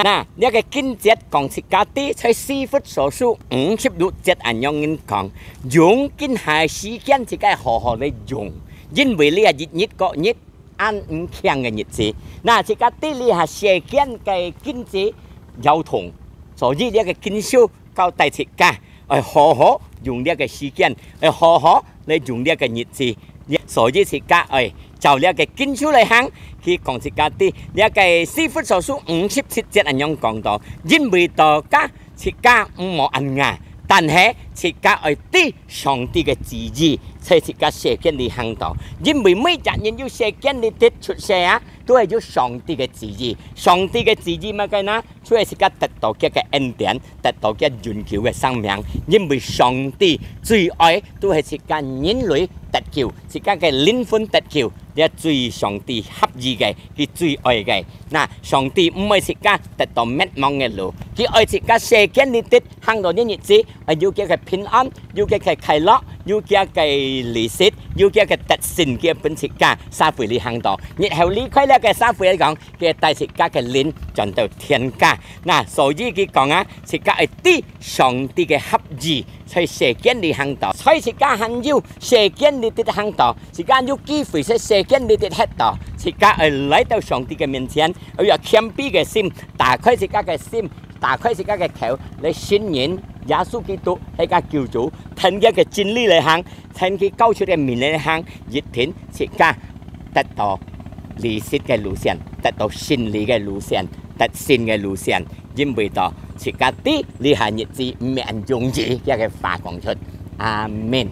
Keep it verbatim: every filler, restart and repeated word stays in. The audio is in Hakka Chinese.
那，這个經節講自家知，在以弗所書五十六節恁樣講，用今下个時間自家好好來用，因為這一日過一日，恁毋慶个日子。那自家知這下世間个經濟搖動，所以這个經書交代自家，愛好好用這个時間，愛好好來用這个日子。所以自家愛照這个經書來行，佢講自家知，這个以弗所書五十七節恁樣講到，因為到家自家毋好恁樣，但係自家愛知上帝个旨意，在自家世間裡行道。因為每隻人有世間裡得出世啊，都係有上帝个旨意。上帝个旨意麼个呢？就係自家得到佢个恩典，得到佢永久个生命。因為上帝最愛都係自家人類得救，自家个靈魂得救，這最上帝合意个，佢最愛个。那上帝毋愛自家得到滅亡个路，佢愛自家世間裡得行到這日子，愛有佢个平安，有佢个快樂，有佢个利息，有佢个得勝，佢分自家社會裡行道。日後離開這个社會來講，佢帶自家个靈轉到天家。那所以佢講啊，自家愛知上帝个合意，在世間裡行道，在自家還有世間裡得行道，自家有機會在世間裡得歇道，自家愛來到上帝个面前，愛有謙卑个心，打開自家个心，打開自家个口，來承認耶穌基督係个救主，跈佢个真理來行，跈佢教出个命令來行，一定自家得到利息个路線，得到勝利个路線，得勝个路線，因為到自家知這下日子毋係恁容易，這个話講出。阿們。